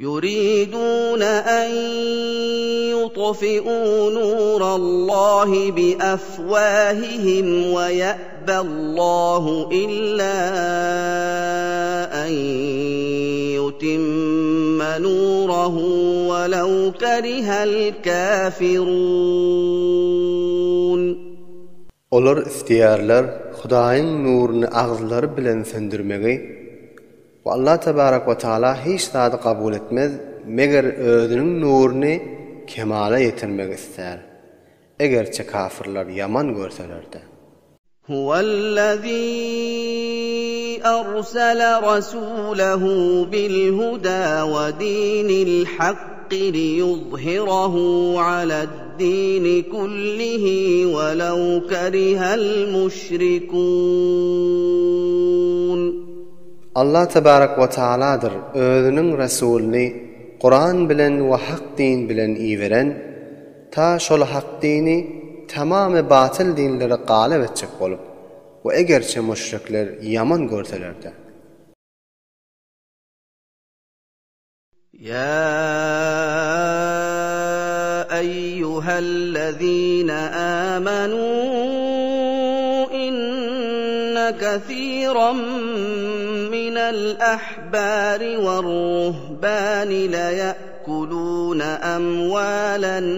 Ýuriduna an ýutfi'u nurallahi biafwahihim we ýa'ballahu illa an ýutimma nurahu welew kerihel kafirun. Olar isleýärler Hudaýyň nuruny agyzlary bilen söndürmegi we Allah tebarek we taala hiç zady kabul etmez meger özüniň nuruny kemala ýetirmegi islär egerçe kafyrlar ýaman görselerde. Huwellezî ersele rasûlehu bil-hudâ we dînil hakki liýuzhirehu aled-dîni kullihi welew kerihel müşrikûn. Allah tebarek we taaladyr özüniň Resulyny Kuran bilen we hak din bilen iberen, ta şol hak dini tamamy batyl dinlere galyp etjek bolup we egerçe müşrikler ýaman görseler-de. Ýa eýýuhellezine âmenû inne kesîran minel ahbâri werruhbâni leye'kulûne emwâlen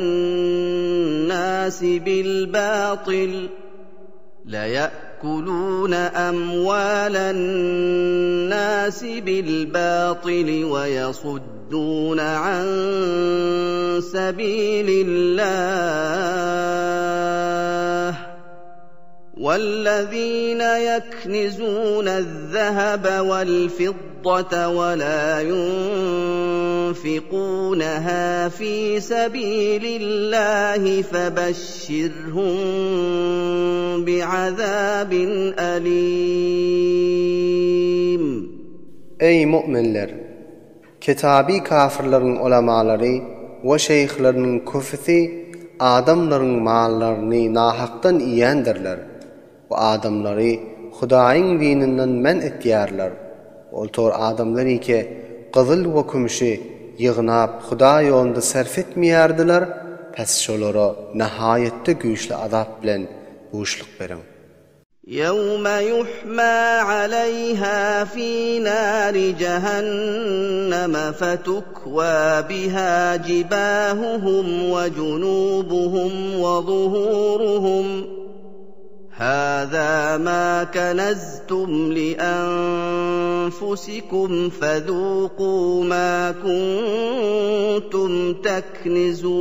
nâsi bil-bâtil. لَيَأْكُلُونَ أَمْوَالَ النَّاسِ بِالْبَاطِلِ وَيَصُدُّونَ عَن سَبِيلِ اللَّهِ وَالَّذِينَ يَكْنِزُونَ الذَّهَبَ وَالْفِضَّةَ وَلَا يُنفِقُونَهَا فِي سَبِيلِ اللَّهِ فَبَشِّرْهُم بِعَذَابٍ أَلِيمٍ. Eý, mu'minler! Kitaby kafirleriň ulamalary we şeýhleriniň köpüsi adamlaryň mallaryny nahakdan iýendirler we adamlary Hudaýyň dininden men etýärler. Ol tor adamlar ike gyzyl we kümüşi ýygnap Hudaý ýolunda sarf etmeýärdiler, pes şolara nahaýatda güýçli azap bilen buşluk beriň. Ýewme ýuhma aleýha fi nari jehenneme fetukwa biha jibahuhum we junubuhum we zuhuruhum. Hâzâ mâ keneztum li enfusikum fezûkû mâ kuntum teknizûn.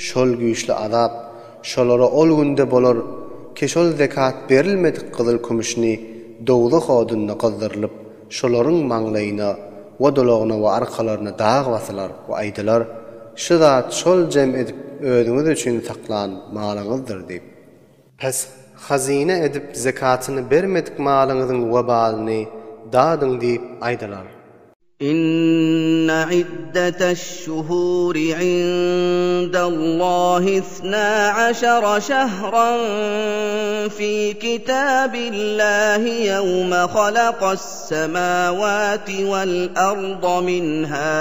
Şol güýçli azap şolara ol günde bolar ki şol zekat berilmedik gyzyl-kümüşni dowzah odunda gyzdyrylyp şolaryň maňlaýyna we dolagyna we arkalaryna dag basylar we aýdylar, Şu zat şol jem edip özüňiz üçin saklan malyňyzdyr diýip. Pes, hazyna edip zekatyny bermedik malyňyzyň webalyny dadyň diýip aýdylar. Inne iddeteş-şuhuri indallahi isna aşara şehran fi kitabillahi ýewme halaka's-semawati wal-arda minha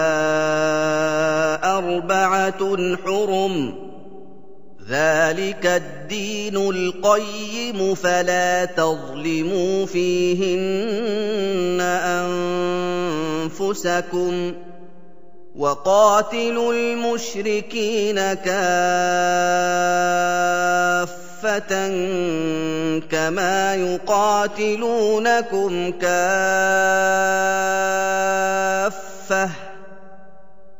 arba'atun hurum. Zalika-d-dinul gaýýimu fela tazlimû fihinne enfusekum we katilul müşrikine kaffeten kema yukatilunekum kaffeh.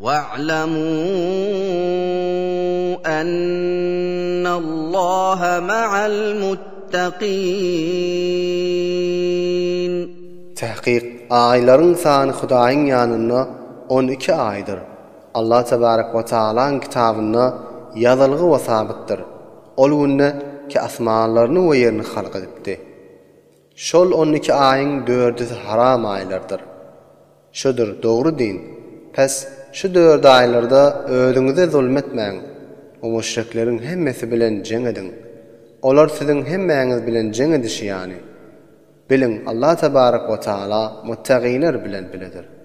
Wa'lamû ennallaha ma'al muttaqin. Tahkyk, aýlaryň sany Hudaýyň ýanynda 12 aýdyr. Allah tebarek we taalaň kitabynda ýazylgy we sabytdyr. Ol günde ki asmanlaryny we ýerini halk edipdi. Şol 12 aýyň dördüsi haram aýlardyr. Şudur dogry din. Pes, şu dört aýlarda özüňize zulum etmäň we müşrikleriň hemmesi bilen jeň ediň. Olar siziň hemmäňiz bilen jeň edişi ýaly. Biliň, Allah tebarek we taala muttagylar bilen biledir.